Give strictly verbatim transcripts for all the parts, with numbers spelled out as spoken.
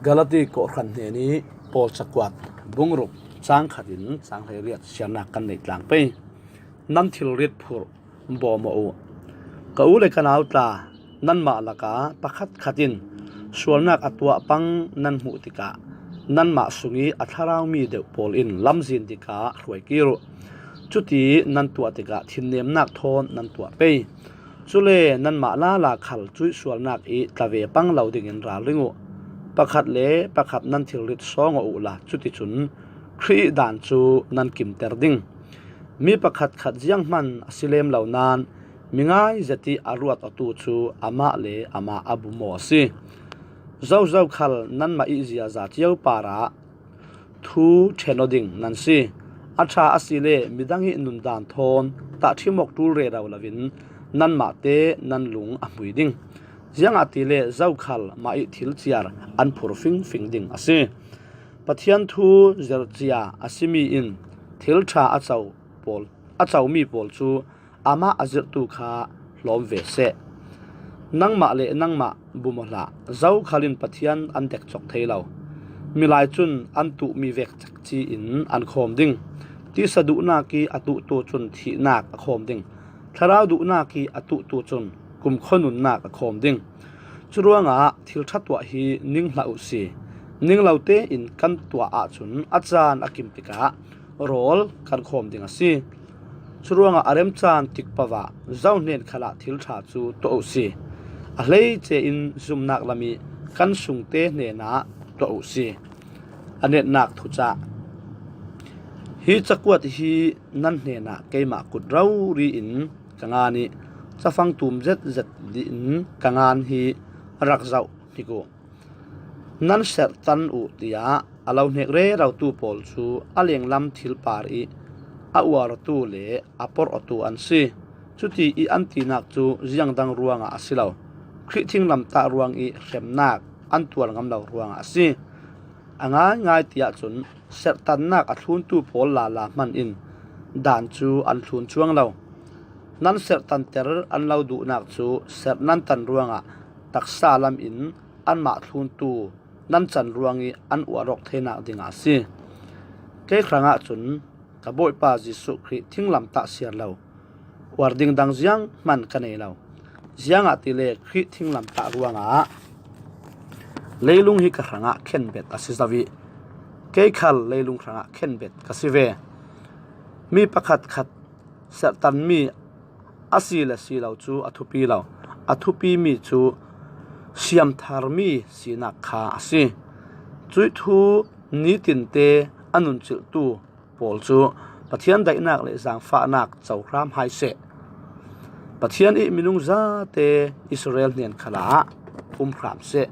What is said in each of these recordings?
Galati kawhhran hnenih Paul cakuat, bungruk, cang khatin cang hleiriat siarnak kan neih tlang pei. Nan thilrit phurh bawmawh uh. Ka u le ka nau tla, nanmah lakah pakhatkhat in sualnak a tuah pang nan hmuh tikah, nanmah sungih a thlarau mi deuh pawl in lamzin tikah hruai kir uh. Cuti nan tuah tikah thinnemnak thawn nan tuah pei. Cule nanmah lala khal cuih sualnak ih tla ve pang lo dingin ralring uh. Pakhat le pakhat nan thilrit sawngawh uhla, cuticun Khrih ih dan cu nan kimter ding. Mi pakhatkhat zianghman a si lem lo nain mi ngai zet ih a ruat awtu cu amah le amah a bum aw a si. Zozo khal nanmah ih ziaza cio parah thu ṭhen aw ding nan si. A ṭha asile midang ih nundan thawn tahṭhim awk ṭul rero loin nanmahte nan lung a hmui ding. Ziangahtile zokhal mah ih thil ciar an phur fingfing ding a si. Pathian thu zirh cia a simi in thil ṭha a co pawl, a comi pawl cu amah a zirhtu kha hlawm ve seh. Nangmah le nangmah bum aw hlah. Zokhal in Pathian an dekcok thei lo. Milai cun an tuhmi vek cekci in an khawm ding. Tisa duhnak ih a tuhtu cun thihnak a khawm ding. Thlarau duhnak ih a tuhtu cun kumkhua nunnak a khawm ding. Curuangah thil ṭha tuah hi ning hlah uhsi. Ning lo tein kan tuah ahcun a caan a kim tikah rawl kan khawm ding a si. Curuangah a remcaan tikpavah zohnen khalah thil ṭha cu tuah uhsi. A hleice in zumnak lam ih kan sungte hnenah tuah uhsi. A netnak thucah. Hi cakuat hi nan hnenah keimah kut rori in ka ngan ih cafang tum zetzet dih in ka ngan hi rak zoh hnik uh. Nan serhtan uh, tiah a lo hnek rerotu pawl cu a lenglam thil par ih a uartu le a porhawtu an si. Cuti ih an tinak cu ziangdang ruangah a si lo. Khrih thinglamtah ruang ih hremnak an tuar ngam lo ruangah a si. A ngaingai tiah cun serhtannak a thluntu pawl lala hman in dan cu an thlun cuang lo. Nan serhtanter an lo duhnak cu serh nan tan ruangah taksa lam in anmah thluntu nan can ruangih an uar awk theinak dingah a si. Kei hrangah cun ka Bawipa Jesuh Khrih thinglamtah siar lo uar ding dang zianghman ka nei lo. Ziangahtile Khrih thinglamtah ruangah leilung hi ka hrangah khenbet a si zo ih kei khal leilung hrangah khenbet ka si ve. Mi pakhatkhat serhtanmi a si le si lo cu a thupi lo. A thupimi cu siamtharmi sinak kha a si. Cuih thu nitinte a nunchilhtu pawl cu Pathian daihnak le zaangfahnak cohram hai seh. Pathian ih minung zate Israel hnen khalah um hram seh.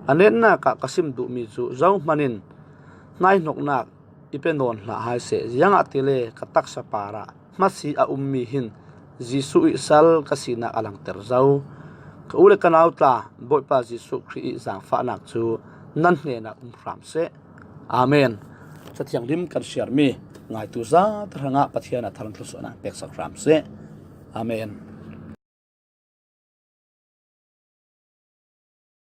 A netnak ah ka sim duhmi cu zohman in hnaihnoknak i pe nawn hlah hai seh. Ziangahtile ka taksa parah hmasi a ummi hin Jesuh ih sal ka sinak a langter zo. Ka u le ka nau tla, Bawipa Jesuh Khrih ih zaangfahnak cu nan hnenah um hram seh. Amen. Cathianghlim kan siarmi ngaitu zate hrangah Pathian a tharam thluasuahnak peksak hram seh. Amen.